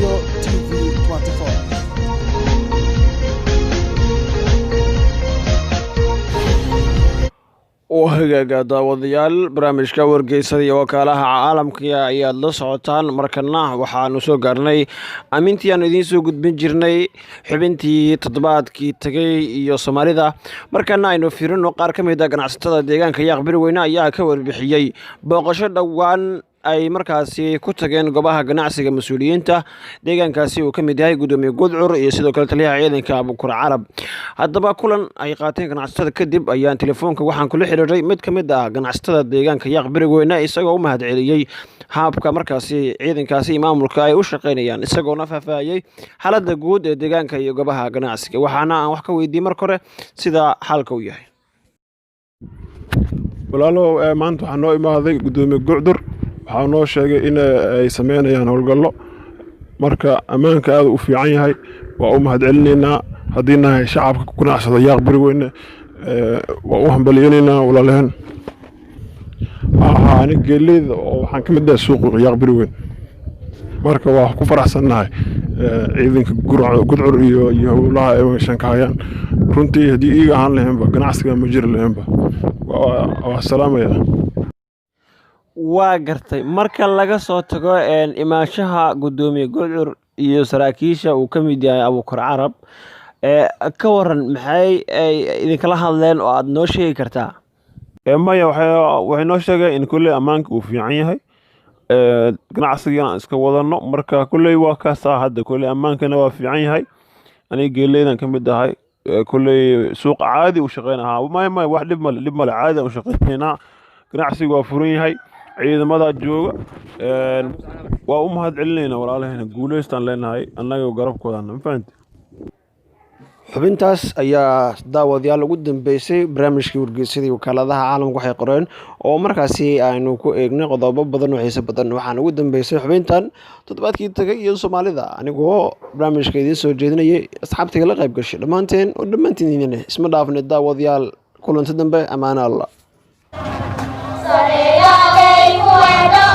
iyo TV 24. Oo hagaaga daawadayaal, barnaamijka Wargeysada iyo Wakaalaha Caalamka ayaad la socotaan. Markana waxaanu soo gaarnay amintii aanu idiin soo gudbin jirnay, xubintii toddobaadkii tegay iyo Soomaalida. Markana aynu fiirino qaar ka mid a ganacsatada deegaanka Yaaq Beriweyne ayaa ka warbixiyey booqasho dhowaan ay markaasi ku tageen goobaha ganacsiga mas-uuliyiinta deegaankaasi uu ka mid yahay Gudoomiye Gudcur iyo sidoo kale taliyaha ciidanka Abukur Carab. Haddaba kulan ay qaateen ganacsatada kadib ayaan telefoonka waxaan kula xiriiray mid ka mid ah ganacsatada deegaanka Yaaq Beriweyne, isagoo u mahad celiyey habka markaasi ciidankaasi iyo maamulka ay u shaqaynayaan, isagoona faahfaahiyey xaaladda guud ee deegaanka iyo goobaha ganacsiga. Waxaana aan wax ka weydiiyey marka hore sida xaalka uu yahay. Walaalow, maanta waxaa noo imaaday Gudoomiye Gucdur. Waxaa noo sheegay in ay sameynayaan howlgallo. Marka ammaanka aad u fiican yahay, waa u mahad celinaynaa. Haddii nahay shacabka ku ganacsada Yaaq Beriweyne, waa u hambalyeynaynaa walaalaheen. Ani geeleyda oo waxaan ka mid ahay suuqa Yaaq Beriweyne. Marka waa ku faraxsannahay ciidanka Gudcur iyo howlaha ay meeshan ka hayaan. Runtii haddii iiga ahaan lahaynba, ganacsiga ma jiri lahaynba. Waa salaamaya. Waa gartay. Marka laga soo tago imaanshaha Gudoomiye Gudcur iyo saraakiisha uu ka mid yahay Abuukar Carab, ka waran, maxay ay idinkala hadleen oo aad noo sheegi kartaa? Maya, waxay noo sheegeen in kolley ammaanka uu fiican yahay, ganacsigana aan iska wadano. Marka kolley waa kaasaa hadda, kolley ammaankana waa fiican yahay. Aniga geeleydan ka mid ahay. Kolley suuqa caadi u shaqeyn ahaa. Maya, maya, wax dhib male, dhib male, caadi aan u shaqeynaynaa. Ganacsigu waa furan yahay, ciidamadaa jooga. Waa u mahad celinaynaa walaalaheena, guuleystaan leenahay annaga garabkoodana, ma fahanti? Xubintaas ayaa daawadayaal ugu dambeysay barnaamijkii Wargeysadii Wakaaladaha Caalamka waxay qoreen, oo markaasi aynu ku eegnay qodobo badan oo xiiso badan. Waxaana ugu dambeysay xubintan toddobaadkii tagay iyo Soomaalida. Anigoo barnaamijka idiin soo jeedinayay, asxaabtayga la qayb gashay, dhammaanteen oo dhammaantiin isma dhaafnay. Daawadayaal, kulanti dambe, ammaano Allah. Sareeyagay ku weedho.